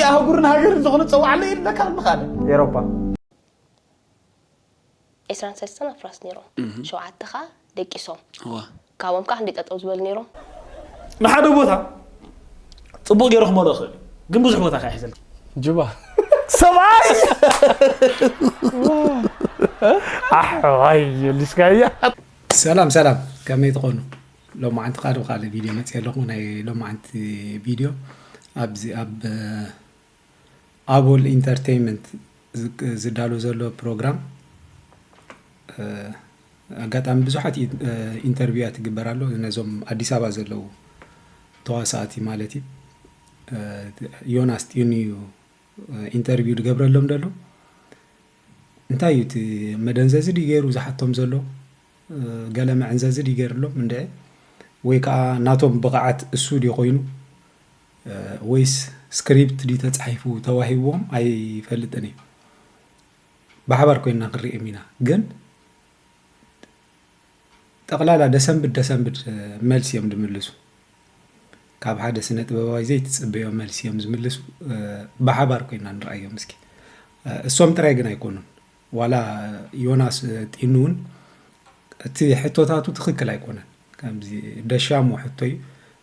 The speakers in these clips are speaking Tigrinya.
ኣህጉርን ሃገርን ዝኾነ ጸዋዕለ የለካ ኣለኻ። ኤሮፓ። ዒስራን ሰለስተን ኣፍራስ ነይሮም፣ ሸውዓተ ኸዓ ደቂሶም። እዋ። ካብኦም ከዓ ክንደይ ጠጠው ዝበሉ ነይሮም? ንሓደ ቦታ ጽቡቕ ገይሩ ክመልኦ ይኽእል እዩ፣ ግን ብዙሕ ቦታ ከዓ ይሕዘልካ። ጅባ ሰብኣይ ኣሕዋይ ሊስካያ። ሰላም ሰላም፣ ከመይ ትኾኑ? ሎማዓንቲ ካልእ ካልእ ቪድዮ መፅእ ኣለኹ። ናይ ሎማዓንቲ ቪድዮ ኣብዚ ኣብ ኣቦል ኢንተርቴይንመንት ዝዳሎ ዘሎ ፕሮግራም፣ ኣጋጣሚ ብዙሓት ኢንተርቪውያ ትግበር ኣሎ፣ ነዞም ኣዲስ ኣበባ ዘለዉ ተዋሳእቲ ማለት እዩ። ዮናስ ጢኑ እዩ ኢንተርቪው ዝገብረሎም ዘሎ። እንታይ እዩ እቲ መደንዘዚ ድዩ ገይሩ ዝሓቶም ዘሎ? ገለ መዐንዘዚ ድዩ ገይርሎም እንድዒ? ወይ ከዓ ናቶም ብቕዓት እሱ ድዩ ኮይኑ? ወይስ ስክሪፕት ድዩ ተፃሒፉ ተዋሂብዎም? ኣይፈልጥን እዩ። ብሓባር ኮይንና ክንሪኦም ኢና። ግን ጠቕላላ ደሰንብድ ደሰንብድ መልሲ እዮም ዝምልሱ። ካብ ሓደ ስነ ጥበባዊ ዘይትፅበዮ መልሲ እዮም ዝምልሱ። ብሓባር ኮይና ንርኣዮም እስኪ። እሶም ጥራይ ግን ኣይኮኑን። ዋላ ዮናስ ጢኑ እውን እቲ ሕቶታቱ ትኽክል ኣይኮነን። ከምዚ ደሻሞ ሕቶ እዩ።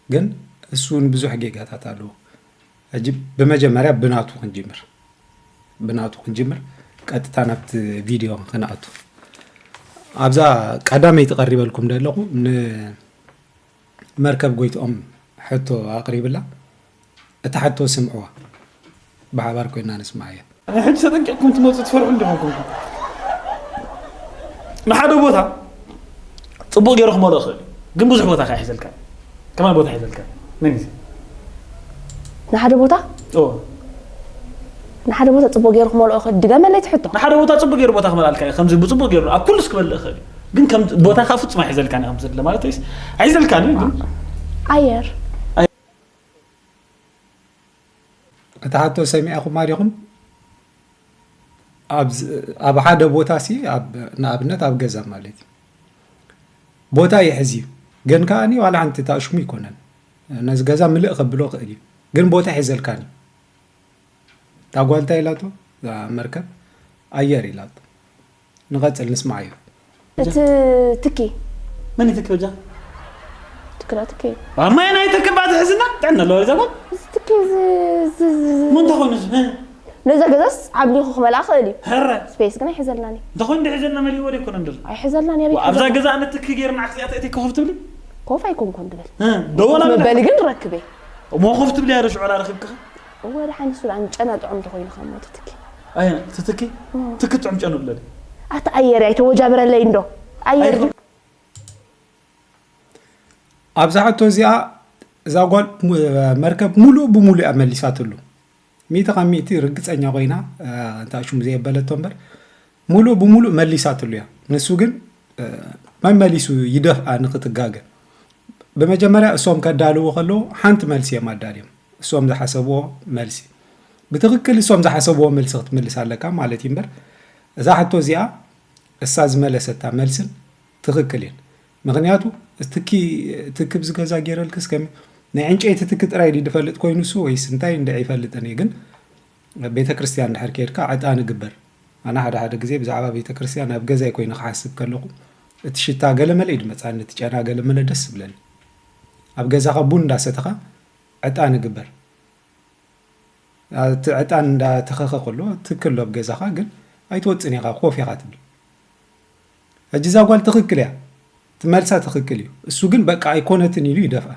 ግን እሱ እውን ብዙሕ ጌጋታት ኣለዎ። ሕጂ ብመጀመርያ ብናቱ ክንጅምር። ብናቱ ክንጅምር፣ ቀጥታ ናብቲ ቪድዮ ክንኣቱ። ኣብዛ ቀዳመይቲ ቀሪበልኩም ዘለኹ ንመርከብ ጎይትኦም ሕቶ ኣቕሪብላ። እታ ሕቶ ስምዕዋ፣ ብሓባር ኮይና ንስምዓያ። ሕጂ ተጠንቂቕኩም ትመፁ ትፈርሑ እንዲኹም። ንሓደ ቦታ ፅቡቕ ገይሩ ክመልኦ ይኽእል እዩ፣ ግን ብዙሕ ቦታ ከ ይሕዘልካ። ከማን ቦታ ይሕዘልካ። መን እዩ? ንሓደ ቦታ እዎ። ንሓደ ቦታ ፅቡቅ ገይሩ ክመልኦ ይኽእል። ድገመለይ ትሕቶ። ንሓደ ቦታ ፅቡቅ ገይሩ ቦታ ክመልኣልካ እዩ። ከምዚ ብፅቡቅ ገይሩ ኣብ ኩሉስ ክመልእ ይኽእል እዩ። ግን ከም ቦታ ካብ ፍጹም ኣይሕዘልካን እዩ ከም ዘለ ማለት ወይስ ኣይሕዘልካን እዩ ግን ኣየር እቲ ሕቶ ሰሚዕኹማ ዲኹም? ኣብ ሓደ ቦታ ሲ ንኣብነት ኣብ ገዛ ማለት እዩ ቦታ ይሕዝ እዩ። ግን ከዓኒ ዋላ ሓንቲ ታሽሙ ይኮነን ነዚ ገዛ ምልእ ከብሎ ክእል እዩ። ግን ቦታ ይሕዘልካን እዩ። እታ ጓል እንታይ ኢላቶ? እዛ መርከብ ኣየር ኢላቶ። ንቐጽል ንስምዓዮ። እቲ ትኪ መን ይትኪ በጃ? ትክላ ትኪ ኣማይ ናይ ትኪ ባቲ ሕዝና ጥዕና ኣለዋ እዛ ጓል። እዚ ትኪ እዚ እዚ- እዚ- እዚ- ምን ተኾይኑ እዚ? እ? ነዛ ገዛስ ዓብሊኹ ክመልኣ ክእል እዩ። ሕረ ስፔስ ግን ኣይሕዘልናን እዩ። እንተኾይኑ ድሕዘልና መሊእዎ ዶ ይኮነ እንድር? ኣይሕዘልናን እየ። ኣብዛ ገዛ ኣነ ትኪ ገይርና ዓክዚኣ ተእቲ ኮፍ ትብሊ? ኮፍ ኣይኮንኩን ድብል። እ፣ ደወላ ኮፍ መበሊ ግን ረክብ እየ። እሞ ኮፍ ትብሊ ያረ ሽዑላ ረክብካ? እወ ደሓን እሱ ደኣ ንጨና ጥዑም እንተኾይኑ ካብ ሞት ትኪ። ኣየ ትትኪ ትኪ ጥዑም ጨኑ ብለኒ። ኣታ ኣየር ኣይተወጃብረለይ እንዶ ኣየር ኣይኮን- ኣብዛ ሕቶ እዚኣ እዛ ጓል ሙ- መርከብ ሙሉእ ብሙሉእ እያ መሊሳትሉ። ሚእቲ ካብ ሚእቲ ርግፀኛ ኮይና፣ እ፣ እንታይ ሽሙ ዘየበለቶ እምበር ሙሉእ ብሙሉእ መሊሳትሉ እያ። ንሱ ግን፣ እ፣ መመሊሱ ይደፍኣ ንክትጋገ። ብመጀመርያ እሶም ከዳልዎ ከለዉ ሓንቲ መልሲ እዮም ኣዳልዮም። እሶም ዝሓሰብዎ መልሲ። ብትኽክል እሶም ዝሓሰብዎ መልሲ ክትምልስ ኣለካ ማለት እዩ እምበር እዛ ሕቶ እዚኣ እሳ ዝመለሰታ መልስን ትኽክል እየን። ምኽንያቱ ትኪ ትኪ ብዚ ገዛ ገይረልክስ ከም ናይ ዕንጨይቲ ትኪ ጥራይ ድዩ ዝፈልጥ ኮይኑ እሱ ወይስ እንታይ እንድዒ ይፈልጥን እየ። ግን ቤተ ክርስቲያን እንድሕር ከይድካ ዕጣን እግበር። ኣነ ሓደ ሓደ ግዜ ብዛዕባ ቤተ ክርስቲያን ኣብ ገዛይ ኮይነ ክሓስብ ከለኹ እቲ ሽታ ገለመለ እዩ ዝመፅኣኒ፣ እቲ ጨና ገለመለ ደስ ዝብለኒ። ኣብ ገዛኻ ቡን እንዳሰተኻ ዕጣን እግበር። እቲ ዕጣን እንዳተኸኸ ከሎ ትክሎ ኣብ ገዛኻ ግን ኣይትወፅን ኢኻ ኮፍ ኢኻ ትብል። ሕጂ እዛ ጓል ትኽክል እያ፣ ትመልሳ ትኽክል እዩ። እሱ ግን በቃ ኣይኮነትን ኢሉ ይደፍኣ።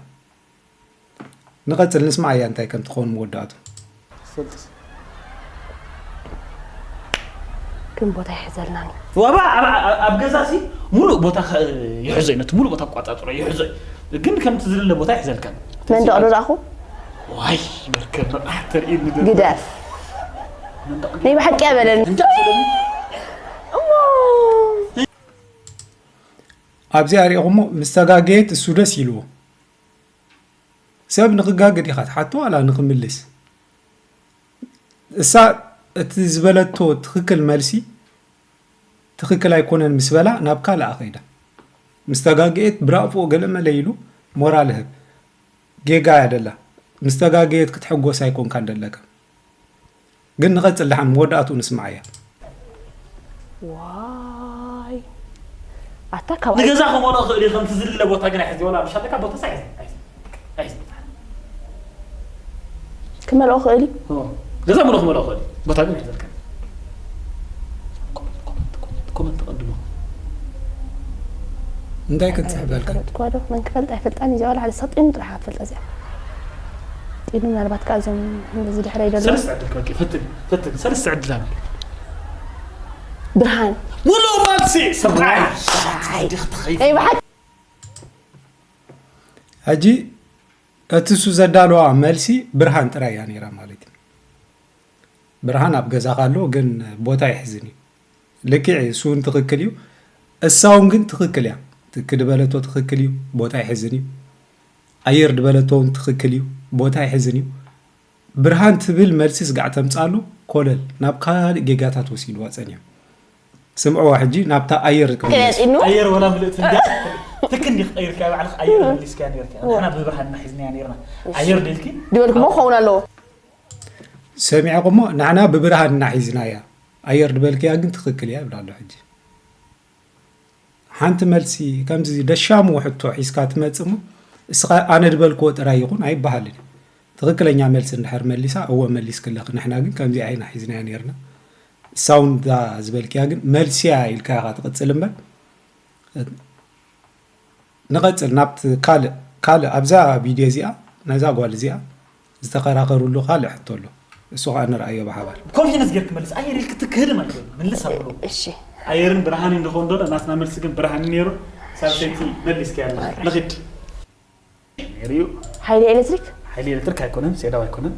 ንቐፅል ንስማዓያ እንታይ ከም ትኸውን መወዳእቱ። ግን ቦታ ይሕዘልናኒ። ዋባ ኣብ- ኣብ- ኣብ ገዛ ሲ ሙሉእ ቦታ ከ- ይሕዞ እዩ፣ ነቲ ሙሉእ ቦታ ኣቋፃፅሮ ይሕዞ እዩ። ግን ከምቲ ዝድለ ቦታ ይሕዘልካ። መንደቕ ዶ ደኣኹ? ዋይ መርከብ መቕሓት ተርእየኒ ዘሎ። ግደፍ። ናይ ብሓቂ ኣበለኒ። እንጃ ስለኒ እሞ ኣብዚኣ ሪኢኹሞ ምስ ተጋገየት እሱ ደስ ኢልዎ። ሰብ ንኽጋገ ዲኻ ትሓቶ ዋላ ንኽምልስ? እሳ እቲ ዝበለቶ ትኽክል መልሲ ትኽክል ኣይኮነን ምስ በላ ናብ ካልኣ ኸይዳ። ምስ ተጋገየት ብራእፍኦ ገለ መለ ኢሉ ሞራል ህብ። ጌጋ እያ ደላ። ምስ ተጋገየት ክትሕጎስ ኣይኮንካን ደለካ። ግን ንቐጽል ደሓን መወዳእትኡ ንስምዓያ። ዋይ ኣታ ካብ ንገዛ ከመልኦ ክእል እዩ ከምቲ ዝድለ ቦታ ግን ኣይሕዚ ወላ ብሻለካ ቦታ ሳይዝ ኣይዝ ክመልኦ ክእል እዩ። ገዛ ምሎ ክመልኦ ክእል እዩ። ቦታ ግን ኣይሕዘልካ። ኮመንት ተቐድሞ እንታይ ክንጽሕፈልካ? ፈለጥኳ ዶ መን ክፈልጥ ኣይፈልጣን እዩ። እዚኣ ወላ ሓደ ሰብ ጢኑ ጥራሕ ክትፈልጣ እዚኣ ጢኑ ምናልባት ከዓ እዞም እንደዚ ድሕረይ ደሎ ሰለስተ ዕድል ክበቂ ፈትን ፈትን ሰለስተ ዕድል ኣለ። ብርሃን ሙሉእ መልሲ ሰብዓይ ናይ ብሓቂ ሕጂ እቲ እሱ ዘዳለዋ መልሲ ብርሃን ጥራይ እያ ነይራ ማለት እዩ። ብርሃን ኣብ ገዛኻ ኣሎ ግን ቦታ ይሕዝን እዩ። ልክዕ እዩ፣ እሱ እውን ትኽክል እዩ። እሳ እውን ግን ትኽክል እያ። ትክ ድበለቶ ትኽክል እዩ፣ ቦታ ይሕዝን እዩ። ኣየር ድበለቶ እውን ትኽክል እዩ፣ ቦታ ይሕዝን እዩ። ብርሃን ትብል መልሲ ስጋዕ ተምጻሉ ኮለል ናብ ካልእ ጌጋታት ወሲድዋ ጸኒሑ። ስምዕዋ ሕጂ ናብታ ኣየር ተለጢኑ ኣየር ወላ ምልእቲ እንዳ ትክ እንዲ ክቀይርካ ባዕልክ ኣየር መሊስካ ነርካ ንሕና ብብርሃንና ሒዝናያ ነርና ኣየር ደልኪ ድበልኩሞ ክኸውን ኣለዎ ሰሚዐኩሞ ንሕና ብብርሃንና ሒዝናያ ኣየር ድበልክያ ግን ትኽክል እያ ይብላ ኣሎ ሕጂ ሓንቲ መልሲ ከምዚ ደሻሙ ሕቶ ሒዝካ ትመጽእ እሞ እስኻ ኣነ ድበልክዎ ጥራይ ይኹን ኣይበሃልን እዩ ትኽክለኛ መልሲ እንድሕር መሊሳ እወ መሊስክለኺ ንሕና ግን ከምዚኣ ኢና ሒዝናያ ነርና ሳውንዳ ዝበልክያ ግን መልሲያ ኢልካ ኢኻ ትቕጽል እምበር ንቐጽል ናብቲ ካልእ ካልእ ኣብዛ ቪድዮ እዚኣ ነዛ ጓል እዚኣ ዝተኸራኸሩሉ ካልእ ሕቶ ኣሎ እሱ ከዓ ንርኣዮ ብሓባር ኮንፊደንስ ጌርክ መልስ ኣየር ኢልክ ትክህድም ኣይኮን ምልስ ኣብሎ እሺ ኣየርን ብርሃንን ንኾን ዶሎ ናትና መልሲ ግን ብርሃን ነይሩ ሳልሰይቲ መሊስካ ያለ ንኽድ ነይሩ እዩ ሓይሊ ኤሌክትሪክ ሓይሊ ኤሌክትሪክ ኣይኮነን ሴዳው ኣይኮነን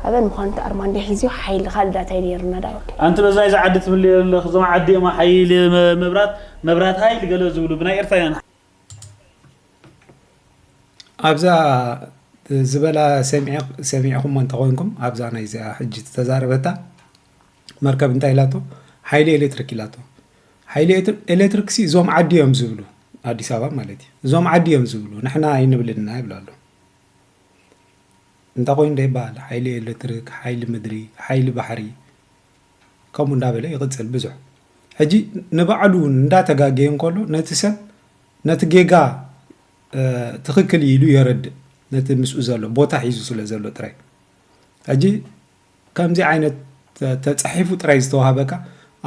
ኣበን ምዃኑ እቲ ኣርማ እንደ ሒዝዮ ሓይሊ ካልእ ዳታ ይነይርና ዳወ ኣንቲ በዛ ይዛ ዓዲ ትብል ኣለኽ እዞም ዓዲ እዮም ሓይሊ መብራት መብራት ሃይል ገለ ዝብሉ ብናይ ኤርትራውያን ኣብዛ ዝበላ ሰሚዕኹሞ እንተኾይንኩም ኣብዛ ናይዚኣ ሕጂ ዝተዛረበታ መርከብ እንታይ ኢላቶ ሓይሊ ኤሌክትሪክ ኢላቶ ሓይሊ ኤሌክትሪክ ሲ እዞም ዓዲ እዮም ዝብሉ ኣዲስ ኣበባ ማለት እዩ እዞም ዓዲ እዮም ዝብሉ ንሕና ኣይንብልና ይብላ ኣሎ እንታይ ኮይኑ ዶ ይበሃል ሓይሊ ኤሌክትሪክ ሓይሊ ምድሪ ሓይሊ ባሕሪ ከምኡ እንዳበለ ይቕፅል ብዙሕ ሕጂ ንባዕሉ እውን እንዳተጋገየ እንከሎ ነቲ ሰብ ነቲ ጌጋ ትኽክል ኢሉ የረድእ ነቲ ምስኡ ዘሎ ቦታ ሒዙ ስለ ዘሎ ጥራይ ሕጂ ከምዚ ዓይነት ተፃሒፉ ጥራይ ዝተዋሃበካ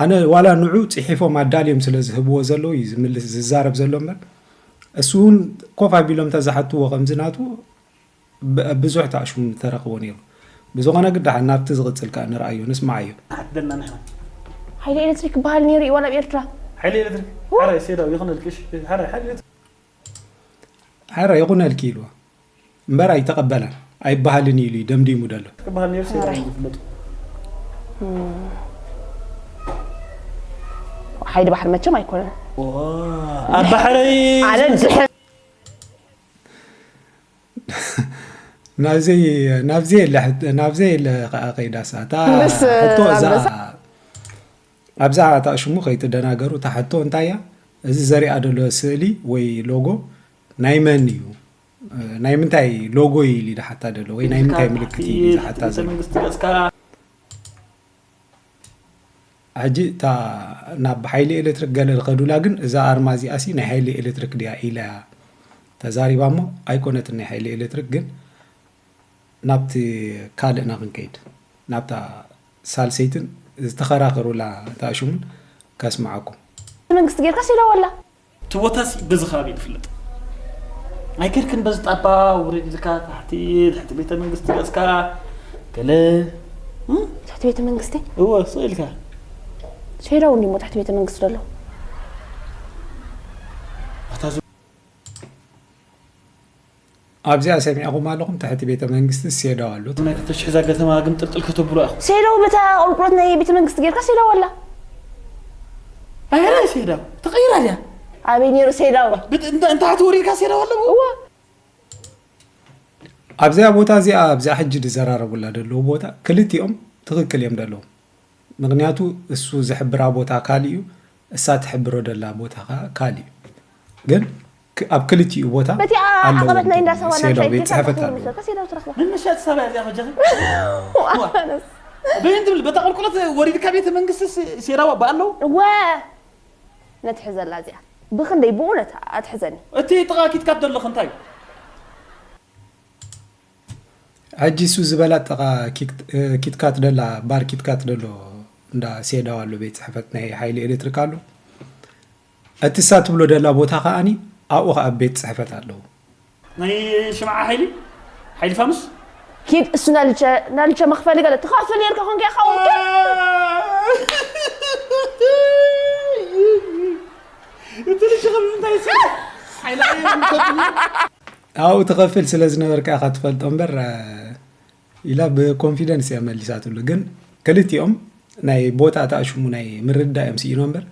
ኣነ ዋላ ንዑ ፅሒፎም ኣዳልዮም ስለ ዝህብዎ ዘለዉ እዩ ዝምልስ ዝዛረብ ዘሎ እምበር እሱ እውን ኮፍ ኣቢሎም ተዝሓትዎ ከምዚ ናቱ ብዙሕ ተኣሽሙ ምተረኽቦ ነይሩ። ብዝኾነ ግን ደሓን ናብቲ ዝቕጽል ከኣ ንርኣዮ፣ ንስምዓዮ። ሓትደልና ንሕና ሓይሊ ኤሌክትሪክ ክበሃል ነይሩ እዩ ዋላ ኣብ ኤርትራ። ሓይሊ ኤሌክትሪክ ሓራይ ሴዳው ይኹነልኪ እሺ ሓራይ ሓይሊ ኤሌክትሪክ ሓራይ ይኹነልኪ ኢልዋ እምበር ኣይተቐበላን ኣይበሃልን ኢሉ እዩ ደምዲሙ ደሎ። ክበሃል ነይሩ ሴዳው እዩ ዝፍለጡ። ሓይሊ ባሕሪ መቸም ኣይኮነን። ኣብ ባሕረይ ኣነ ዝሕ ናብዘይ ናብዘይ የለ ናብዘይ የለ ከዓ ከይዳሳ እታ ሕቶ እዛ ኣብዛ እታ ሽሙ ከይትደናገሩ እታ ሕቶ እንታይ እያ እዚ ዘሪኣ ዘሎ ስእሊ ወይ ሎጎ ናይ መን እዩ ናይ ምንታይ ሎጎ እዩ ኢሉ ዝሓታ ዘሎ ወይ ናይ ምንታይ ምልክት እዩ ዝሓታ ዘሎ ሕጂ እታ ናብ ሓይሊ ኤሌክትሪክ ገለ ዝኸዱላ ግን እዛ ኣርማ እዚኣ ሲ ናይ ሓይሊ ኤሌክትሪክ ድያ ኢላ እያ ተዛሪባ እሞ ኣይኮነትን ናይ ሓይሊ ኤሌክትሪክ ግን ናብቲ ካልእ ኢና ክንከይድ ናብታ ሳልሰይትን ዝተኸራኸሩላ እታ ሽሙን ከስምዓኩም መንግስቲ ጌርካ ሲላ ዋላ እቲ ቦታሲ በዚ ከባቢ እዩ ዝፍለጥ ኣይከድክን በዚ ጣባ ውረድ ኢልካ ታሕቲ ትሕቲ ቤተ መንግስቲ ገፅካ ገለ ትሕቲ ቤተ መንግስቲ እወ ስቕ ኢልካ ሴዳው እንዲሞ ትሕቲ ቤተ መንግስቲ ዘሎ ኣታ ኣብዚኣ ሰሚዕኹም ኣለኹም ትሕቲ ቤተ መንግስቲ ሴዳው ኣሎ ናይ ክልተ ሽሕ እዛ ከተማ ግን ጥልጥል ከተብሎ ኢኹም ሴዳው በታ ቁርቁሮት ናይ ቤተ መንግስቲ ጌርካ ሴዳው ኣላ ኣየናይ ሴዳው ተቐይራ ድያ ኣበይ ነይሩ ሴዳው እንታሕቲ ወሪድካ ሴዳው ኣለዎ ኣብዚኣ ቦታ እዚኣ ኣብዚኣ ሕጂ ዝዘራረቡላ ዘለዉ ቦታ ክልቲኦም ትኽክል እዮም ዘለዉ ምክንያቱ እሱ ዝሕብራ ቦታ ካልእ እዩ እሳ ትሕብሮ ደላ ቦታ ካልእ እዩ ግን ክ- ኣብ ክልቲኡ ቦታ በቲኣ ኣለዎ ዓቐበት ናይ እንዳ እንትብሉ ሳዋ ሴዳው ናይ ቤት ሸይከ ጽሕፈት ታኽል ኣለዎ። ይመስለካ ሴዳው ትረኽባ ምን መሻጥ ሰባ እዚኣ ከጃኺ ኣነስ በይን ትብል በታ ቁልቁለት ወሪድካ ቤተ መንግስቲ ሴዳዋ ብኣለው ወ ነትሕዘላ እዚኣ ብክንደይ ብእውነት ኣትሕዘኒ እቲ ጥቓ ኪትካት ዘለኹ እንታይ እዩ ሕጂ እሱ ዝበላ ጥቓ ኪት- እ፣ ኪትካት ደላ ባር ኪትካት ደሎ እንዳ ሴዳው ኣሎ ቤት ጽሕፈት ናይ ሓይሊ ኤሌክትሪክ ኣሎ። እቲ እሳ ትብሎ ደላ ቦታ ከኣኒ ኣብኡ ከኣ ቤት ጽሕፈት ኣለዉ። ናይ ሽምዓ ሓይሊ ሓይሊ ፋኑስ ኪድ እሱ ናልቸ ናልቸ መኽፈሊ ገለ ትኸፍል ነርካ ኮንካ ኢኻ ወንከ እቲ ልጅ ከምዚ እንታይ ይስራሕ ሓይሊ ኣየር ምሰጡኒ ኣብኡ ትኸፍል ስለ ዝነበርካ ኢኻ ትፈልጦ እምበር እ፣ ኢላ ብኮንፊደንስ እያ መሊሳትሉ። ግን ክልቲኦም ናይ ቦታ እታ ሽሙ ናይ ምርዳእ እዮም ስኢኖ እምበር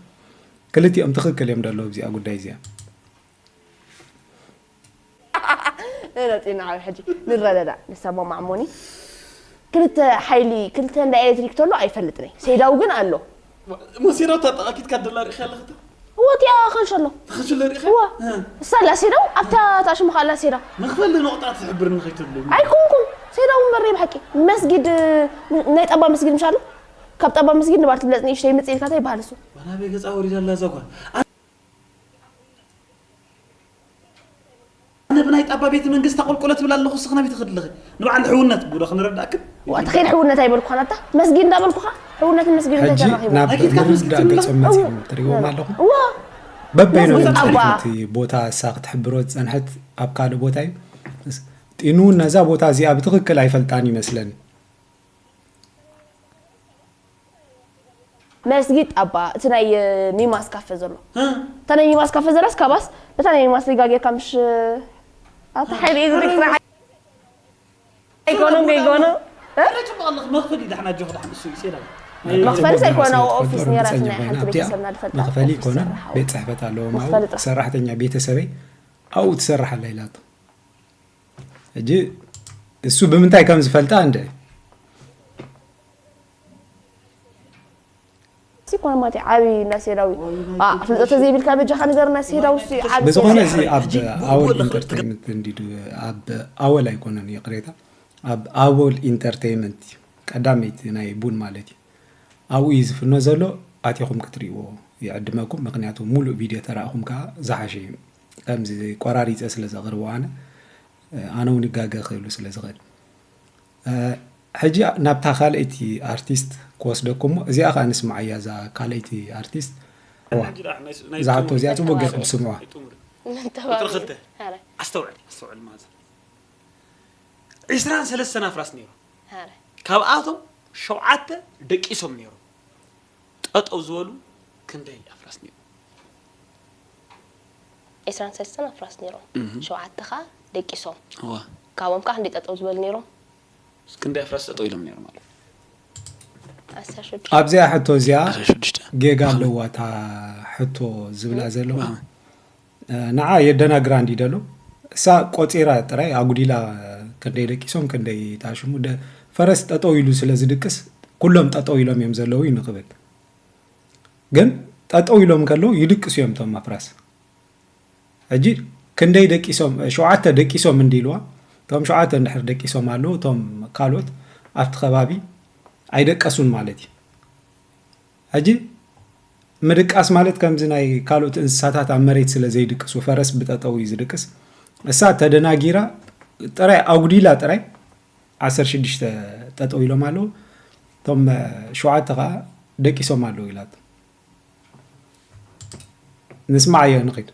ክልቲኦም ትኽክል እዮም ደለዉ ኣብዚኣ ጉዳይ እዚኣ። ነፂና ዓብ ሕጂ ንረዳዳ ንሰማማዕ ሞኒ ክልተ ሓይሊ ክልተ እንዳ ኤሌክትሪክ ተሎ ኣይፈልጥን እየ ሴዳው ግን ኣሎ መሲራ ተጠቂትካ ደላ ርኢኻ ኣለኽታ እወ እቲኣ ከንሸሎ ተኸሽለ ርኢኻ እወ እሳ ኣላ ሴዳው ኣብታ ታሽሙ ከኣላ ሴዳው መኽፈሊ ነቑጣት ዝሕብር ንኸይትሉ ኣይኮንኩን ሴዳው እምበር ብሓቂ መስጊድ ናይ ጠባ መስጊድ ምሻሉ ካብ ጠባ መስጊድ ንባር ትብለጽ ንእሽተይ ምጽእ ኢልካ እንታይ ይበሃል እሱ ዋናበይ ገፃ ወሪዳ ኣላ እዛ ጓል ኣነ ብናይ ጣባ ቤተ መንግስቲ ኣቆልቆለ ትብል ኣለኹ ስኽና ቤት ኽድልኺ ንበዓል ሕውነት ብሎ ክንረዳእክን ዋ ተኸይድ ሕውነት ኣይበልኩኻን ኣታ መስጊድ እንዳበልኩኻ ሕውነትን መስጊድ እንታይ ሕጂ ተራኺቡ ናብ ኣኪትካ ምርዳእ ትምስክትሉ ገጾም መጺኹም ትሪእዎም ኣለኹም። እዋ በበይኖም መስጊድ እዮም ጣባ። ዝፈልጡ እቲ ቦታ እሳ ክትሕብሮ ዝጸንሐት ኣብ ካልእ ቦታ እዩ። ጢኑ ነዛ ቦታ እዚኣ ብትኽክል ኣይፈልጣን ይመስለኒ። መስጊድ ጣባ እቲ ናይ ሚማስ ካፈ ዘሎ እታ ናይ ሚማስ ካፈ ዘላስ ካባስ በታ ናይ ሚማስ ሊጋ ጌርካ ምሽ ኣታ ሓይሊ እዩ ዝሪክ ስራሕ ኣይኮኖም ከይኮኖ ረጭ በቐልኽ መኽፈል ይዳሕና ጆኽ ዳሕን እሱ ይሴዳ መኽፈሊ ዘይኮነ ስለ ኦፊስ ትፈልጦ ነራት ርግጸኛ ናይ ሓንቲ ኮይና ኣብቲኣ ቤተሰብና ዝፈልጣ መኽፈሊ ኦፊስ ይኮነን ዝሰርሓ ቤት ጽሕፈት ኣለዎም ኣብኡ መኽፈሊ ጥራሕ። ሰራሕተኛ ቤተሰበይ ኣብኡ ትሰርሕ ኣላ ኢላቶ። ሕጂ እሱ ብምንታይ ከም ዝፈልጣ እንደ ሲኮነ ማለት ዓቢ ናሴዳዊ ፍልጠተ ዘይብልካ በጃኻ ንገርና ሴዳው ሲ ዓቢ ብዝኾነ ሴዳ። እዚ ኣብ ኣወል ኢንተርቴይንመንት እንዲዱ ኣብ ኣወል ኣይኮነን ይቕሬታ ኣብ ኣወል ኢንተርቴይንመንት እዩ ቀዳመይቲ ናይ ቡን ማለት እዩ ኣብኡ እዩ ዝፍኖ ዘሎ ኣቲኹም ክትሪእዎ ይዕድመኩም ምክንያቱ ሙሉእ ቪድዮ ተራእኹም ከዓ ዝሓሸ እዩ ከምዚ ቆራሪፀ ስለ ዘቕርቦ ኣነ ኣነ እውን ይጋገ ክህሉ ስለ ዝኽእል ሕጂ ናብታ ካልኣይቲ ኣርቲስት ክወስደኩም እሞ እዚኣ ከዓ ንስማዓያ እዛ ካልኣይቲ ኣርቲስት ዝሓቶ እዚኣ ፅቡቅ ጌርኩም ትስምዑዋ ቁፅሪ ክልተ ኣስተውዕል ኣስተውዕል ማዘር ዒስራን ሰለስተን ኣፍራስ ነይሩ ካብኣቶም ሸውዓተ ደቂሶም ነይሮም ጠጠው ዝበሉ ክንደይ ኣፍራስ ነይሩ ዒስራን ሰለስተን ኣፍራስ ነይሮም ሸውዓተ ከዓ ደቂሶም ካብኦም ከዓ ክንደይ ጠጠው ዝበሉ ነይሮም ክንደይ ኣፍራስ ጠጠው ኢሎም ነይሮም ኣሉ ዓሰርተ ሽዱሽተ ኣብዚኣ ሕቶ እዚኣ ዓሰርተ ሽዱሽተ ጌጋ ኣለዋ እታ ሕቶ ዝብላ ዘለኹ ንዓ የደናግራ እንዲ ደሎ እሳ ቆፂራ ጥራይ ኣጉዲላ ክንደይ ደቂሶም ክንደይ ታሽሙ ደ- ፈረስ ጠጠው ኢሉ ስለ ዝድቅስ ኩሎም ጠጠው ኢሎም እዮም ዘለዉ እዩ ንኽብል ግን ጠጠው ኢሎም ከለዉ ይድቅሱ እዮም እቶም ኣፍራስ ሕጂ ክንደይ ደቂሶም ሸውዓተ ደቂሶም እንዲ ኢልዋ እቶም ሸውዓተ እንድሕር ደቂሶም ኣለዉ እቶም ካልኦት ኣብቲ ከባቢ ኣይደቀሱን ማለት እዩ ሕጂ ምድቃስ ማለት ከምዚ ናይ ካልኦት እንስሳታት ኣብ መሬት ስለ ዘይድቅሱ ፈረስ ብጠጠው እዩ ዝድቅስ እሳ ተደናጊራ ጥራይ ኣጉዲላ ጥራይ ዓሰርተ ሽዱሽተ ጠጠው ኢሎም ኣለዉ እቶም ሸውዓተ ከዓ ደቂሶም ኣለዉ ኢላቶ ንስማዓዮ ንኺድ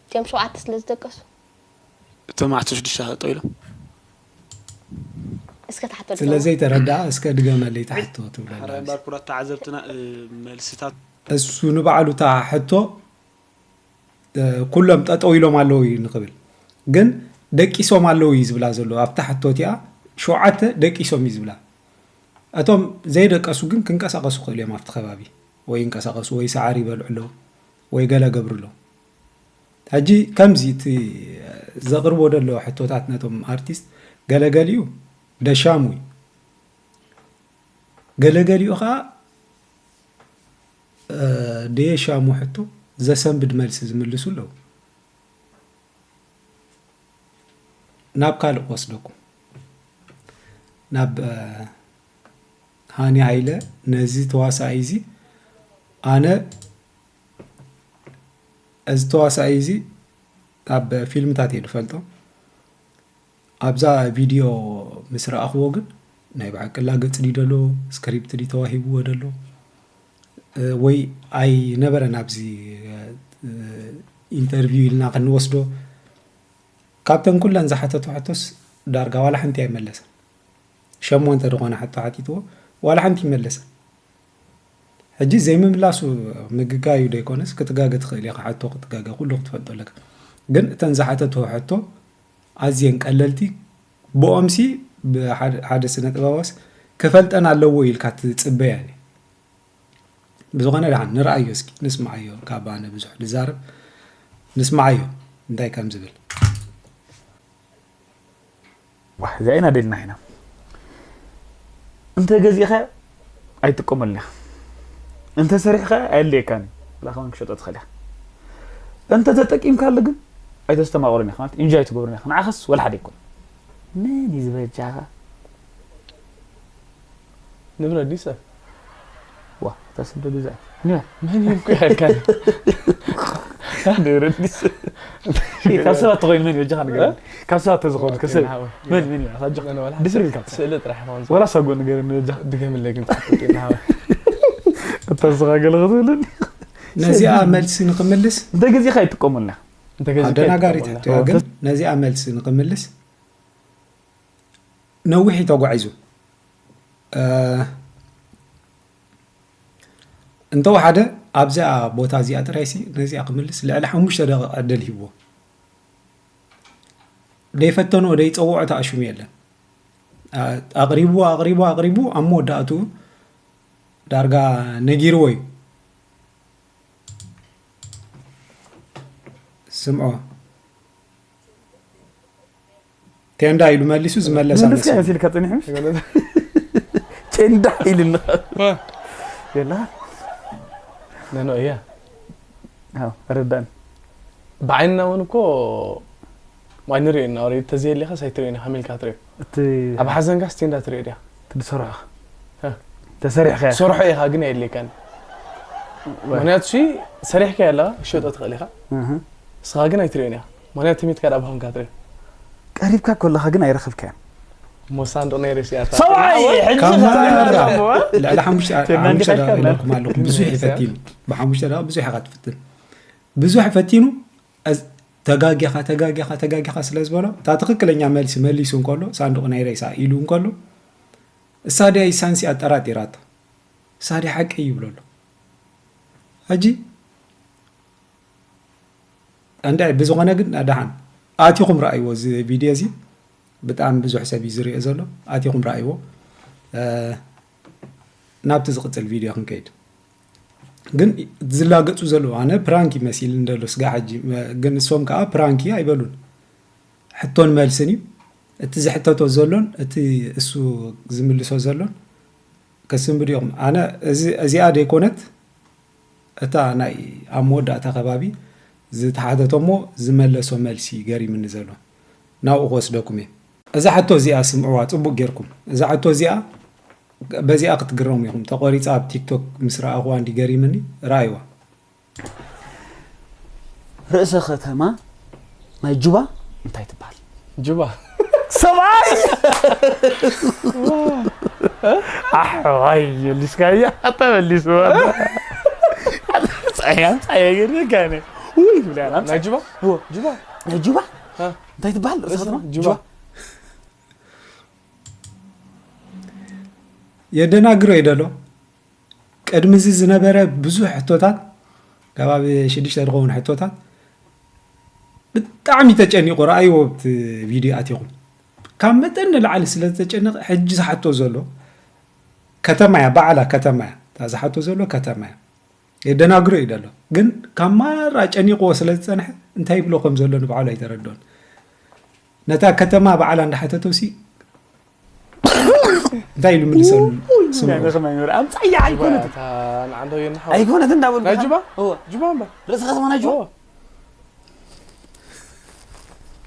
እቲኦም ሸውዓተ ስለ ዝደቀሱ እቶም ዓሰርተ ሽዱሽተ ጠጠው ኢሎም እስከ ተሓቶ ስለ ዘይተረድኣ እስከ ድገመለይ ተሓቶ ትብለላ ባርኩራት ተዓዘብትና መልስታት እሱ ንባዕሉ እታ ሕቶ ኩሎም ጠጠው ኢሎም ኣለዉ እዩ ንኽብል ግን ደቂሶም ኣለዉ እዩ ዝብላ ዘሎ ኣብታ ሕቶ እቲኣ ሸውዓተ ደቂሶም እዩ ዝብላ እቶም ዘይደቀሱ ግን ክንቀሳቀሱ ክእል እዮም ኣብቲ ከባቢ ወይ ይንቀሳቀሱ ወይ ሰዓር ይበልዑ ኣለዉ ወይ ገለ ገብሩ ኣለዉ ሕጂ ከምዚ እቲ ዘቕርቦ ዘሎ ሕቶታት ነቶም ኣርቲስት ገለገሊኡ ደሻሙ እዩ ገለገሊኡ ከዓ እ፣ ደየሻሙ ሕቶ ዘሰንብድ መልሲ ዝምልሱ ኣለዉ። ናብ ካልእ ክወስደኩም። ናብ፣ እ፣ ሃኒ ሃይለ፣ ነዚ ተዋሳኣይ እዚ ኣነ፣ እዚ ተዋሳኣይ እዚ ኣብ ፊልምታት እየ ዝፈልጦ። ኣብዛ ቪድዮ ምስ ረኣኽዎ ግን ናይ ብሓቂ ላገጽ ድዩ ደሎ፣ ስክሪፕት ድዩ ተዋሂብዎ ደሎ፣ እ፣ ወይ ኣይነበረን ኣብዚ፣ እ፣ ኢንተርቪው ኢልና ክንወስዶ። ካብተን ኩለን ዝሓተቶ ሕቶስ ዳርጋ ዋላ ሓንቲ ኣይመለሰን። ሸሞንተ ዝኾነ ሕቶ ሓቲትዎ፣ ዋላ ሓንቲ ይመለሰን። ሕጂ ዘይምምላሱ ምግጋዩ ደይኮነስ፣ ክትጋገ ትኽእል ኢኻ፣ ሕቶ ክትጋገ ኩሉ ክትፈልጦ ኣለካ። ግን እተን ዝሓተትዎ ሕቶ ኣዝየን ቀለልቲ፣ ብኦምሲ ብሓደ፣ ሓደ ስነ ጥበባስ ክፈልጠን ኣለዎ ኢልካ ትጽበያን እዩ። ብዝኾነ ደሓን ንርኣዮ እስኪ፣ ንስምዓዮ፣ ካብ ኣነ ብዙሕ ልዛረብ፣ ንስምዓዮ እንታይ ከም ዝብል። ዋህ፣ እዚኣ ኢና ደልና ኢና። እንተ ገዚእኻ ኣይትጥቀመሉን ኢኻ። እንተ ሰሪሕኻ ኣየድልየካን እዩ። ብላ ከማን ክሸጦ ትኽእል ኢኻ። እንተ ተጠቂምካሉ ግን ኣይተስተማቕሩን ኢኻ፣ ማለት ኢንጆይ ኣይትገብሩን ኢኻ። ንዓኻስ ወላ ሓደ ኣይኮነን። መን እዩ ዝበጃኻ? ንብረት ድዩ ሰብ? ዋ፣ እታ ሰብ ዶ ገዛ እያ? ንበል። መን እዩ እኮ ያልካል? ንብረት ድዩ ሰብ? ካብ ሰባት ተኾይኑ መን እዩ? በጃኻ ንገረኒ። ካብ ሰባት ተዝኸውን ከ ሰብ መን፣ መን እዩ? ኣሳጆ። መን ወላ ድፍር ኢልካ። ስእሊ ጥራሕ ይኸውን። ወላ ሳጎ ንገረኒ በጃኻ። ድገምለይ ግን ጽሑፍ ጥራሕ። እታ ንስኻ ገለ ክትብለኒ። ነዚኣ መልሲ ንኽምልስ እንተ ገዚእኻ ኣይትጥቀመሉን ኢኻ። እንተ ገዚእካ ኣደናጋሪት ኣይትጥቀመሉን። ሕቶ እያ፣ ግን ነዚኣ መልሲ ንኽምልስ ነዊሕ እዩ ተጓዒዙ። እ፣ እንተወሓደ ኣብዚኣ ቦታ እዚኣ ጥራይሲ ነዚኣ ክምልስ ልዕሊ ሓሙሽተ ደቂቕ ዕድል ሂብዎ። ደይፈተንኦ ደይጸውዖ ተኣሽሙ የለን። እ፣ ኣቕሪብዎ፣ ኣቕሪብዎ፣ ኣቕሪቡ ኣብ መወዳእትኡ ዳርጋ ነጊርዎ እዩ። ስምዖ። ቴንዳ ኢሉ መሊሱ ዝመለሳ መልስካ መሲሉ። መሲልካ ጸኒሑ ምሽ? ቴንዳ ኢልና። የላ። ነኖ እያ። ኣዎ፣ ረዳን። ብዓይንና እውን እኮ ማይ ንሪኦ ኢና። ወረ ተዘየሊኻስ ኣይትሪኦን ኢኻ፣ ከመይ ኢልካ ትሪኦ? እቲ ኣብ ሓዘንካስ ቴንዳ ትሪኦ ድያ? ትሰርሖ። እ። ተሰሪሕካ። ሰርሖ ኢኻ ግን ኣየድልየካን። ምክንያቱ ሲ ሰሪሕካ ያላ ክሸጦ ትኽእል ኢኻ። እህ። ንስኻ ግን ኣይትሪኦን ኢኻ። ምክንያቱ ትሚትካ ዳኣ ብኸምካ ትሪኦ። ቀሪብካ ከለኻ ግን ኣይረኸብካያን። እሞ ሳንዱቕ ናይ ሬስያታ። ሰብኣይ፣ ሕጂ ካብ ኸኣ መጀመርያ እሞ፣ ልዕሊ ሓሙሽተ ቴንዳ ሓሙሽተ እንዲኻ ደቂቕ ይካላል። ኢለኩም ኣለኹ። ብዙሕ ይፈቲኑ። ብሓሙሽተ ደቂቕ ብዙሕ ኢኻ ትፍትን። ብዙሕ ፈቲኑ፣ ኣዝ-፣ ተጋጊኻ፣ ተጋጊኻ፣ ተጋጊኻ ስለ ዝበሎ፣ እታ ትኽክለኛ መልሲ መሊሱ እንከሎ፣ ሳንዱቕ ናይ ሬሳ ኢሉ እንከሎ፣ እሳ ድያ ኢሳንሲ ኣጠራጢራቶ። እሳ ድያ ሓቂ ይብሎ ኣሎ። ሕጂ፣ እንድዒ፣ ብዝኾነ ግን ደሓን ኣቲኹም ረኣይዎ እዚ ቪድዮ እዚ። ብጣዕሚ ብዙሕ ሰብ እዩ ዝሪኦ ዘሎ። ኣቲኹም ረኣይዎ። እ፣ ናብቲ ዝቕጽል ቪድዮ ክንከይድ። ግን ዝላገጹ ዘለዉ፣ ኣነ ፕራንክ ይመሲል እንደሎ ስጋ ሕጂ፣ ግን እሶም ከኣ ፕራንክ እዩ ኣይበሉን። ሕቶን መልስን እዩ። እቲ ዝሕተቶ ዘሎን እቲ እሱ ዝምልሶ ዘሎን ከስንብድ እዮም። ኣነ እዚ፣ እዚኣ ደይኮነት እታ ናይ ኣብ መወዳእታ ከባቢ ዝተሓተቶ እሞ ዝመለሶ መልሲ ገሪምኒ ዘሎ። ናብኡ ክወስደኩም እየ። እዛ ሕቶ እዚኣ ስምዕዋ ጽቡቕ ጌርኩም። እዛ ሕቶ እዚኣ በዚኣ ክትግረሙ ኢኹም። ተቖሪጻ ኣብ ቲክቶክ ምስ ረኣኽዋ እንዲ ገሪምኒ፣ ረኣይዋ። ርእሰ ከተማ ናይ ጁባ እንታይ ትበሃል? ጁባ። ሰብኣይ! ኣሕዋይ፣ መሊስካያ፣ ኣታ መሊስዋ። ጸያ፣ ጸያ፣ ገርካነ። ውይ፣ ትብላ፣ ኣምጻ። ናይ ጁባ? እዎ። ጁባ። ናይ ጁባ? እ። እንታይ ትበሃል? ርእሰ ከተማ? ጁባ። የደናግሮ እዩ ደሎ። ቅድሚ እዚ ዝነበረ ብዙሕ ሕቶታት፣ ከባቢ ሽዱሽተ ዝኸውን ሕቶታት፣ ብጣዕሚ ተጨኒቑ፣ ረኣይዎ ኣብቲ ቪድዮ ኣቲኹም። ካብ መጠን ንላዕሊ ስለ ዝተጨነቐ፣ ሕጂ ዝሓቶ ዘሎ ከተማ እያ፣ ባዕላ ከተማ እያ። እታ ዝሓቶ ዘሎ ከተማ እያ። የደናግሮ እዩ ደሎ። ግን ካብ ማራ ጨኒቕዎ ስለ ዝጸንሐ፣ እንታይ ይብሎ ከም ዘሎ ንባዕሉ ኣይተረድኦን። ነታ ከተማ ባዕላ እንዳሓተቶሲ፣ እንታይ ኢሉ ምልሰሉ? ስምዑ። ኣምፃያ ኣይኮነትን። ንዓንዶ ይንሓው ኣይኮነትን እንዳበሉ ናይ ጁባ እወ። ጁባ እምበር ርእሲ ከተማ ናይ ጁባ እወ።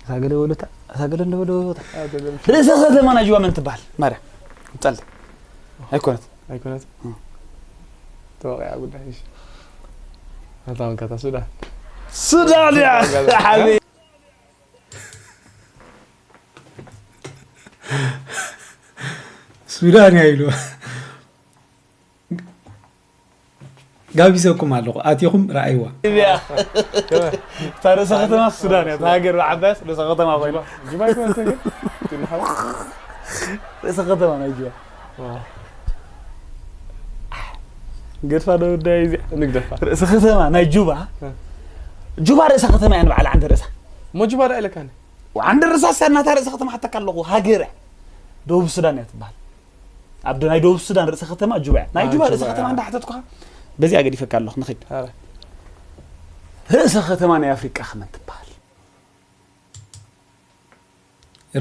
ሳገለ ወለታ ሳገለ እንደበሎ ርእሲ ከተማ ናይ ጁባ መን ትበሃል? ማርያ ጸል ኣይኮነት ኣይኮነት ተወቂዓ ጉዳይ እሺ ኣታ መከታ ሱዳን ሱዳን እያ ሓቢ ሱዳን እያ ኢሉ ጋቢዘኩም ኣለኹ ኣቲኹም ረኣይዋ እታ ርእሰ ከተማ ሱዳን እያ እታ ሃገር ዓባያስ ርእሰ ከተማ ኮይና ጅማ ይኮነትን ግን ትንሓው ርእሰ ከተማ ናይ ጁባ ገድፋ ዶ ጉዳይ እዚኣ ንግደፋ ርእሰ ከተማ ናይ ጁባ ጁባ ርእሰ ከተማ እያ ንባዕላ ዓንዲ ርእሳ እሞ ጁባ ዳ ኢለካኒ ዓንዲ ርእሳ እሳ እናታ ርእሰ ከተማ ሓተካ ኣለኹ ሃገር እያ ደቡብ ሱዳን እያ ትበሃል ኣብ ናይ ደቡብ ሱዳን ርእሰ ከተማ ጁባ እያ ናይ ጁባ ርእሰ ከተማ እንዳሓተትኩኻ በዚኣ ገዲፈካ ኣለኹ ንኽድ ርእሰ ከተማ ናይ ኣፍሪቃ ከመን ትበሃል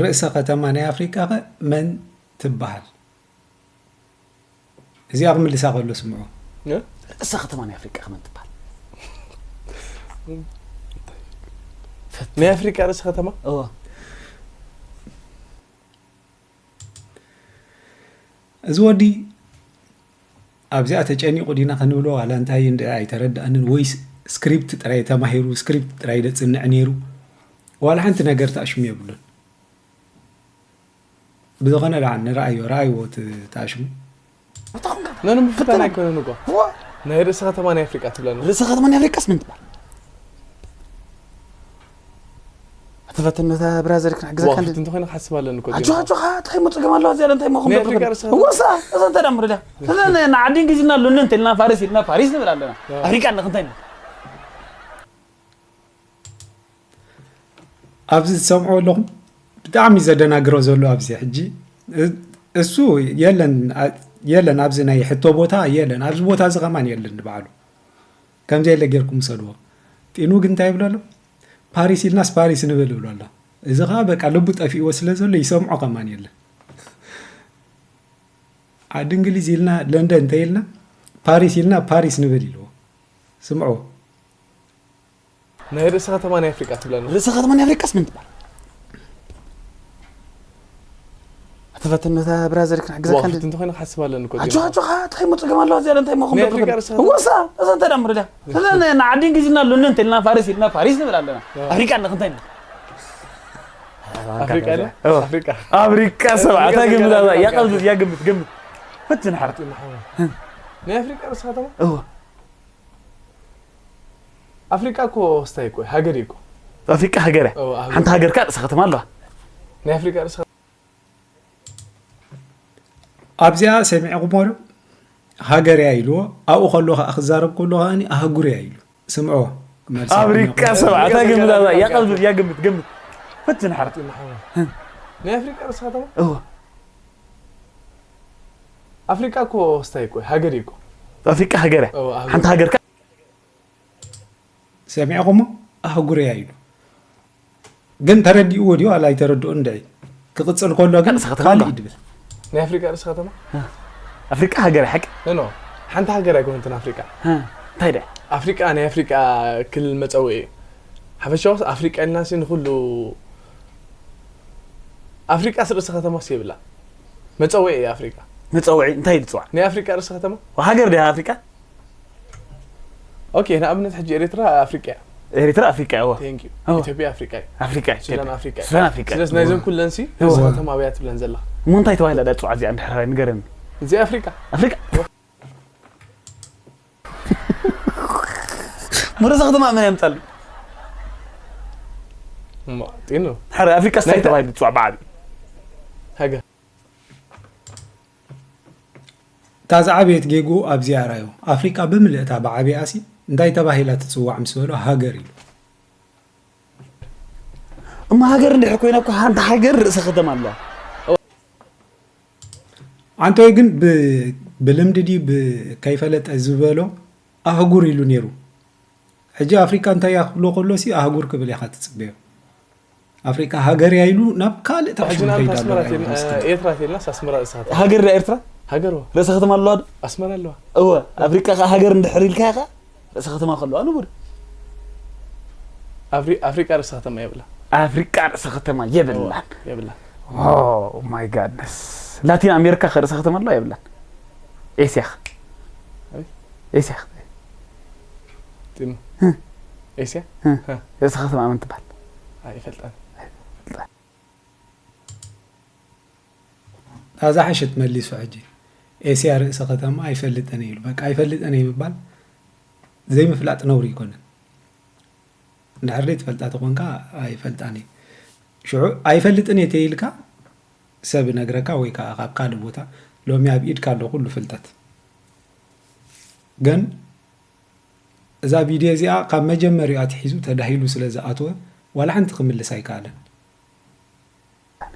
ርእሰ ከተማ ናይ ኣፍሪቃ ኸ መን ትበሃል እዚኣ ክምልሳ ከሎ ስምዑ ርእሰ ከተማ ናይ ኣፍሪቃ ከመን ትበሃል ናይ ኣፍሪቃ ርእሲ ከተማ እወ እዚ ወዲ ኣብዚኣ ተጨኒቑ ዲና ክንብሎ ዋላ እንታይ እንደ ኣይተረድኣንን ወይስ ስክሪፕት ጥራይ ተማሂሩ ስክሪፕት ጥራይ ደፅንዕ ነይሩ ዋላ ሓንቲ ነገር ተኣሽሙ የብሉን ብዝኾነ ደኣ ንረኣዮ ረኣይዎ እቲ ተኣሽሙ ነን ምፍታን ኣይኮነን እኮ ናይ ርእሲ ከተማ ናይ ኣፍሪቃ ትብለና ርእሰ ከተማ ናይ ኣፍሪቃስ መን ትበሃል ኣተፈተነታ ብራዘር ክነሕግዘካ ክፍት እንተኮይነ ክሓስብ ኣለኒ እኮ ኣጆኻ ኣጆኻ እንታይ ሞ ፀገም ኣለዋ እዚኣ እንታይ ሞ ናይ ኣፍሪቃ ርእሰ ከተማ ወሳ እዛ እንታይ ዳምር እያ ስለዚ ንዓዲ እንግሊዝና ሎንደን እንተልና ፋሪስ ኢልና ፋሪስ ንብል ኣለና ኣፍሪቃ እንዳ እንታይ ኣብዚ ዝሰምዖ ኣለኹም ብጣዕሚ ዘደናግሮ ዘሎ ኣብዚ ሕጂ እሱ የለን የለን ኣብዚ ናይ ሕቶ ቦታ የለን ኣብዚ ቦታ እዚ ከማን የለን ንባዕሉ ከምዚ የለ ጌርኩም ውሰድዎ ጢኑ ግን እንታይ ይብሎ ኣሎ ፓሪስ ኢልናስ ፓሪስ ንብል ይብሎ ኣሎ እዚ ከዓ በቃ ልቡ ጠፊእዎ ስለ ዘሎ ይሰምዖ ከማን የለን ዓዲ እንግሊዝ ኢልና ለንደን እንተ ኢልና ፓሪስ ኢልና ፓሪስ ንብል ኢልዎ ስምዖ ናይ ርእሲ ከተማ ናይ ኣፍሪቃ ትብለና ርእሰ ከተማ ናይ ኣፍሪቃስ ምን ትባል ኣተፈተነታ ብራዘር ክነሕግዘካ ክፍት እንተኮይነ ክሓስብ ኣለኒ እኮ ኣጆ ኣጆኻ እንታይ ሞ ፀገም ኣለዋ እዚኣ እንታይ ሞ ናይ ኣፍሪቃ ርእሰ ከተማ ወሳ እዛ እንታይ ዳምር እያ ስለዚ ንዓዲ እንግሊዝና ሎንደን እንተ ኢልና ፋሪስ ኢልና ፋሪስ ንብል ኣለና ኣፍሪቃ እንዳ እንታይ ንብል ኣፍሪቃ ድያ ኣፍሪቃ ኣፍሪቃ ሰብዓታ ግምት ኣዛ ያ ቀልብ ያ ግምት ግምት ፈትን ሓር ናይ ኣፍሪቃ ርእሰ ከተማ እወ ኣፍሪቃ እኮ ስታይ እኮ ሃገር እዩ እኮ ኣፍሪቃ ሃገር እያ እወ፣ ኣህጉር። ሓንቲ ሃገር ከ ርእሰ ከተማ ኣለዋ ናይ ኣፍሪቃ ርእሰ ኣብዚኣ ሰሚዕኹሞ ዶ ሃገር እያ ኢልዎ ኣብኡ ከሎ ከዓ ክዛረብ ከሎ ከዓ ኣህጉር እያ ኢሉ ስምዖ መልሲ ኣፍሪቃ ሰብዓታ ግምት ኣዛ ያ ቀልብ ያ ግምት ግምት ፈትን ሓር ናይ ኣፍሪቃ ርእሰ ከተማ እወ ኣፍሪቃ እኮ ስታይ እኮ ሃገር እዩ እኮ ኣፍሪቃ ሃገር እያ እወ፣ ኣህጉር። ሓንቲ ሃገር ከ ሰሚዕኹሞ ኣህጉር እያ ኢሉ ግን ተረዲእዎ ድዩ ኣላ ኣይተረድኦን ድዒ ክቕፅል ከሎ ግን ርእሰ ከተማ ካልእ ኣሎ። ይድብል ናይ ኣፍሪቃ ርእሰ ከተማ ኣፍሪቃ ሃገር እያ ሓቂ ኖ ሓንቲ ሃገር ኣይኮነትን ኣፍሪቃ እንታይ ድያ ኣፍሪቃ ናይ ኣፍሪቃ ክልል መፀውዒ እዩ ሓፈሻውስ ኣፍሪቃ ኢልና ሲ ንኩሉ ኣፍሪቃስ ርእሰ ከተማስ የብላ መፀውዒ እዩ ኣፍሪቃ መፀውዒ እንታይ ኢሉ ዝፅዋዕ ናይ ኣፍሪቃ ርእሰ ከተማ ሃገር ድያ ኣፍሪቃ ኦኬ ንኣብነት ሕጂ ኤርትራ ኣፍሪቃ እያ ኤርትራ ኣፍሪቃ እያ እወ ቴንክ ዩ እወ። ኢትዮጵያ ኣፍሪቃ እዩ ኣፍሪቃ ሱዳን ኣፍሪቃ እዩ ሱዳን ኣፍሪቃ ስለዚ ናይዞም ኩለን ሲ እወ። ርእሰ ከተማ ኣብያ ትብለን ዘላ እሞ እንታይ ተባሂላ ዳ ፅዋዕ እዚኣ እንድሕር ንገረኒ እዚኣ ኣፍሪቃ ኣፍሪቃ መረሰ ከተማ መን የምፃሉ እሞ ጢኑ ሓደ ኣፍሪቃ ስታይ ናይታ- ተባሂሉ ዝፅዋዕ ብዓቢ ሃገር እታ ዝዓበየት ጌግኡ ኣብዚኣ ራዮ ኣፍሪቃ ብምልእታ ብዓቢኣሲ እንታይ ተባሂላ ትፅዋዕ ምስ በሎ ሃገር ኢሉ እማ ሃገር እንድሕር ኮይና እኮ ሓንቲ ሃገር ርእሰ ከተማ ኣለዋ ኣንቶይ ግን ብ- ብልምዲ ድዩ ብ- ከይፈለጠ ዝበሎ ኣህጉር ኢሉ ነይሩ ሕጂ ኣፍሪቃ እንታይ እያ ክብሎ ከሎ ሲ ኣህጉር ክብል ኢኻ ትፅበዮ ኣፍሪቃ ሃገር እያ ኢሉ ናብ ካልእ ተዓሽሙ ሕጂ ንኣብነት ከይዳ ኣሎ ኣስመራ ናይ ቴልና፣ መስቀል። ኤርትራ ቴልናስ ኣስመራ ርእሰ ከተማ። ሃገር ዳ ኤርትራ? ሃገር እዋ። ርእሰ ከተማ ኣለዋ ዶ? ኣስመራ ኣለዋ። እወ፣ ኣፍሪቃ ከኣ ሃገር እንድሕር ኢልካ ኢኻ፣ ርእሰ ከተማ ከለዋ ንቡር። ኣፍሪ-፣ ኣፍሪቃ ርእሰ ከተማ የብላ። ኣፍሪቃ ርእሰ ከተማ የብላን። እወ፣ የብላ። Oh my goodness። ላቲን ኣሜሪካ ከ ርእሰ ከተማ ኣለዋ የብላን? ኤስያ ከ? ኣይ። ኤስያ ከ? ጢኑ። ህ። ኤስያ? ህ። ህ። ርእሰ ከተማ መን ትበሃል? ኣይፈልጣን። ኣዛ ሓሸት መሊሱ ሕጂ። ኤስያ ርእሰ ከተማ ኣይፈልጥን እዩ ኢሉ። በቃ ኣይፈልጥን እዩ ምባል ዘይምፍላጥ ነውሪ ኣይኮነን። እንድሕር ዘይትፈልጣ ተኾንካ ኣይፈልጣን እዩ። ሽዑ ኣይፈልጥን እየ ተይልካ ሰብ ነግረካ ወይ ከዓ ካብ ካልእ ቦታ ሎሚ ኣብ ኢድካ ኣሎ ኩሉ ፍልጠት። ግን እዛ ቪድዮ እዚኣ ካብ መጀመሪኡ ኣትሒዙ ተዳሂሉ ስለ ዝኣተወ ዋላ ሓንቲ ክምልስ ኣይከኣለን።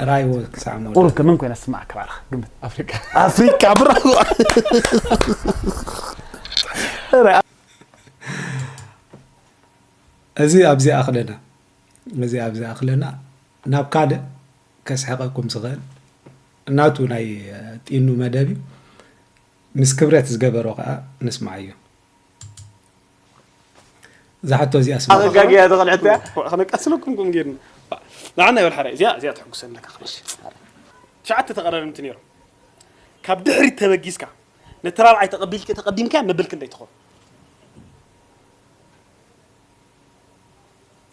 ራይዎ ክሳዕ መወዳእታ። ቁሩብ ከመን ኮይና ትስማዓካ ባዕልኻ ግምት። ኣፍሪቃ። ኣፍሪቃ፣ ብራቮ። እዚ ኣብዚ ኣኽለና። እዚ ኣብዚ ኣኽለና። ናብ ካልእ ከስሕቐኩም ዝኽእል ናቱ ናይ ጢኑ መደብ እዩ። ምስ ክብረት ዝገበሮ ከኣ ንስማዓዮ። እዛ ሕቶ እዚኣ ስምዑ። ኣረጋግያ ዝቐልዐት እያ። ከነቃስለኩም ኩም ጌርና። ንዓና ይበል ሓራይ። እዚኣ፣ እዚኣ ተሐጉሰኒ ኣለካ። እሺ። ትሽዓተ ተቐዳደምቲ ነይሮም። ካብ ድሕሪት ተበጊስካ ነቲ ራብዓይ ተቐቢልክ-፣ ተቐዲምካ መበል ክንደይ ትኾን?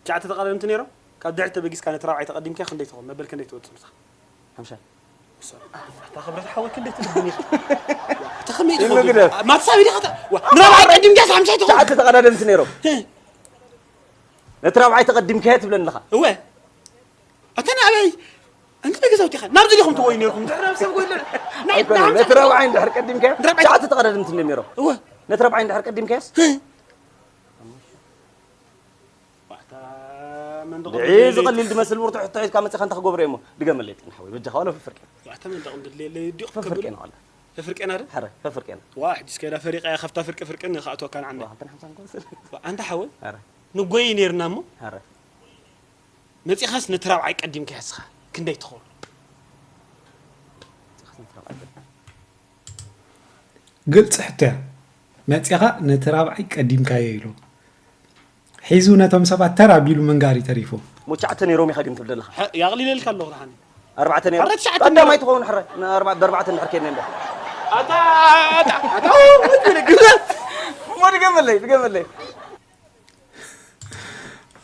ትሽዓተ ተቐዳደምቲ ነይሮም። ካብ ድሕሪት ተበጊስካ ነቲ ራብዓይ ተቐዲምካ ክንደይ ትኾን? መበል ክንደይ ትወጽእ ንስኻ? ሓምሻይ። እታ ክብረት ሓወይ ክንደይ ትልብን ኢኻ? እታ ከመይ ኢሉ ትኸውን? ግደፍ። ማትሳብ ኢኻ ታ-፣ ዋ፣ ንራብዓይ ቀዲምካስ ሓምሻይ ትኸውን? ትሽዓተ ተቐዳደምቲ ነይሮም። ህ። ነቲ ራብዓይ ተቐዲምካዮ ትብለኒ ኣለኻ። እወ። ኣታ ንኣበይ? ኣንተ ናይ ገዛውቲ ኢኻ። ናብዚ ዲኹም ትጎዩ ነይርኩም? ድሕሪ ናብ ሰብ ጎዩ ኣሎ። ናይ፣ ኣይኮነን። ናይ ነቲ ራብዓይ እንድሕር ቀዲምካዮ፣ ንራብዓይ ትሽዓተ ተቐዳደምቲ እንድዮም ነይሮም። እወ። ነቲ ራብዓይ እንድሕር ቀዲምካዮስ? ህ። ዋዕታ መንደቕ ድዒ ድሌለይ። ዝቐሊል ዝመስል ብርቱዕ ሕቶ ሒዝካ መጺኻ እንታይ ክገብሮ እየ እሞ? ድገመለይ ጢን ሓወይ፣ በጃኻ ዋላ ፍፍርቂ። ዋዕታ መንደቕ ድሌለይ ዲቕ ፍፍርቂ ክብል። ነው ዋላ። ፍፍርቂ ና ዶ? ሐረ፣ ፍፍርቂ ነው። ዋ፣ ሕጂ እስከ ኢላ ፈሪቓ እያ፣ ካብታ ፍርቂ ፍርቂ ንኽኣትወካ ንዓና። ዋ፣ ሓንቲ ሓምሳ እንኳን ስለ-፣ ዋ፣ ኣንታ ሓወይ፣ ሐረ። ንጎይ ነይርና እሞ፣ ሐረ። መጺኻስ ነቲ ራብዓይ ቀዲምካ ያስኻ፣ ክንደይ ትኸውን? መጺኻስ ነቲ ራብዓይ ቀዲምካ። ግልፂ ሕቶ እያ። መፂኻ ነቲ ራብዓይ ቀዲምካዮ ኢሉ ሒዙ ነቶም ሰባት ተራ ቢሉ ምንጋር እዩ ተሪፉ። ሙቻዕተ ነይሮም ኢኻ ግን ትብል ዘለኻ። ሐ-፣ ያቕሊለልካ ኣለኹ ደሓን። ኣርባዕተ ነይሮም። ኣረ ትሽዓተ ቀዳማይ ነይሮም። ትኸውን ሕረ፣ ንኣርባ-፣ ብኣርባዕተ እንድሕር ከይድና እንዳ። ኣታ፣ ኣታ፣ ኣታ፣ እሞ ድገመለይ፣ ድገመለይ።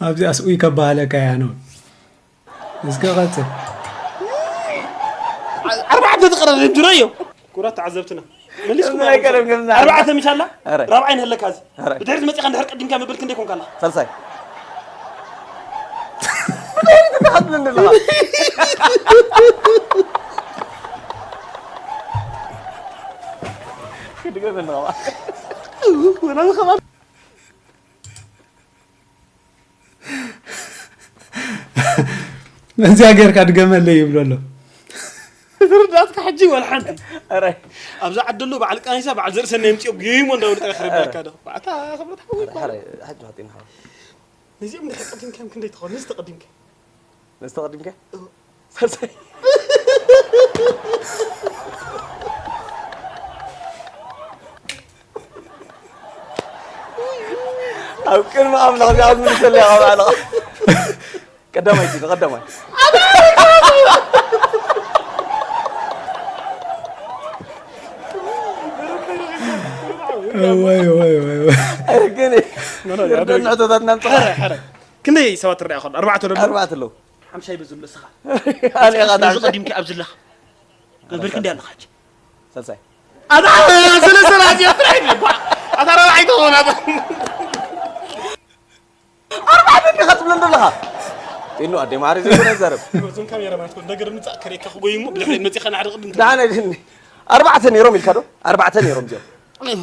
ኣብዚኣስ ኡይ ከባህለካ እያ ነው። እስከ ቀጽል። ኣርባዕተ ተቐራረብ ጅሮ እዮም። ክቡራት ተዓዘብትና፣ መሊስኩም እንታይ ቀደም ገምና? ኣርባዕተ ምሽ ኣላ? ኣረ። ራብዓይ ንህለካ እዚ። ኣረ። ብድሕሪት መጺኻ እንድሕር ቀዲምካ ምብል ክንደይ ኮንካ ኣላ? ሳልሳይ። ብድሕሪት ተኸትል እንድለኻ። ክድገም ኣለኻ። ወላ ዝኸባል። ነዚኣ ጌርካ ድገመለይ ይብሎ ኣሎ። ዝርዳእትካ ሕጂ ወላ ሓንቲ። ኣረ። ኣብዛ ዓዲ ኣሎ በዓል ቃኒሳ፣ በዓል ዘርእሰናይ የምፅኦ፣ ጌሞ እንዳበሉ ጥራይ ክርዳእካ ዶ? ባዕታ ክብረት ሓወይ ኣረ፣ እኮ። ኣረ፣ ሕጂ ዋጢና ሓወይ። ነዚኦም እንድሕር ቀዲምካዮም ክንደይ ትኸውን? ነዚ ተቐዲምካ? ነዚ ተቐዲምካ? እዎ። ሳልሳይ። ኣብ ቅድሚ ኣምላኽ እዚኣ ክትምልሰለይ ኢኻ ባዕልኻ። ቀዳማይ ዲኻ፣ ቀዳማይ። ወይ፣ ወይ፣ ወይ፣ ወይ። ኣረ ግን ኖ፣ ኖ፣ ይርደኒ ሕቶታትና ንጥራሕ። ሕረ፣ ሕረ። ክንደይ ሰባት ትረኣ ከሎ? ኣርባዕተ ዶ? ኣርባዕተ ኣለዉ። ሓምሻይ በዝሉ እስኻ። ኣነ ኢኻ ነዚ ታሕሻ። ቀዲምካ ኣብዚ ኣለኻ። መበል ክንደይ ኣለኻ ሕጂ? ሳልሳይ። ኣታ፣ ሰለስተ ራእሲ ጥራሕ ኢለ እኳ። ኣታ ራብዓይ ትኸውን ኣታ። ኣርባዕተ እንዲኻ ትብለን ዘለኻ። ጢኑ ኣደ ማሪ ዘይኮነ ዘረብ። እዞም ካሜራማናት እኮ ነገር ምጻእ ከርእየካ ክጎዩ እሞ ብድሕሪት መጺኻ ንሓደ ቅድም ትብል። ደሓን ኣይደልኒ። ኣርባዕተ ነይሮም ኢልካ ዶ? ኣርባዕተ ነይሮም እዚኦም።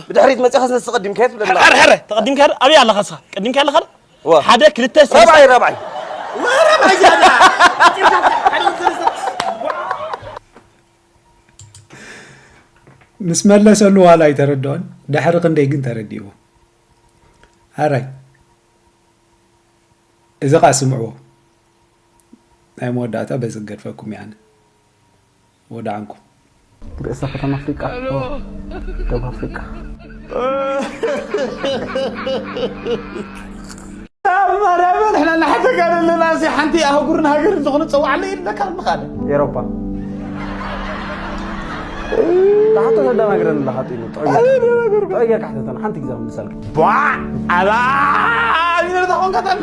ብድሕሪት መጺኻስ ነዚ ተቐዲምካዮ ትብለና። ሕረ፣ ሕረ፣ ተቐዲምካ ዶ? ኣበይ ኣለኻ እስኻ? ቀዲምካ ኣለኻ ዶ? ዋ። ሓደ፣ ክልተ፣ ሰለስተ። ራብዓይ፣ ራብዓይ። ዋ፣ ራብዓይ እያ። ምስ መለሰሉ ዋላ ኣይተረድኦን፣ ድሕሪ ክንደይ ግን ተረዲእዎ። ሕራይ። እዚ ኸኣ ስምዕዎ። ናይ መወዳእታ በዚ ገድፈኩም እየ ኣነ። ወዳዓንኩም። ርእሰ ከተማ ኣፍሪቃ ደቡብ ኣፍሪቃ። ማርያም ንሕና እናሓተካ ዘለና እዚ ሓንቲ ኣህጉርን ሃገርን ዝኾነ ፀዋዕለ ኢልካ ምኻለ ኤሮፓ። ተሓቶ ተደናግረን ኣለካ ጢሉ ጥዑይ ጌርካ ሕተተን ሓንቲ ግዜ ክምልሰልካ። ቧዕ ኣላ ሚነርታ ኮንካ ታለ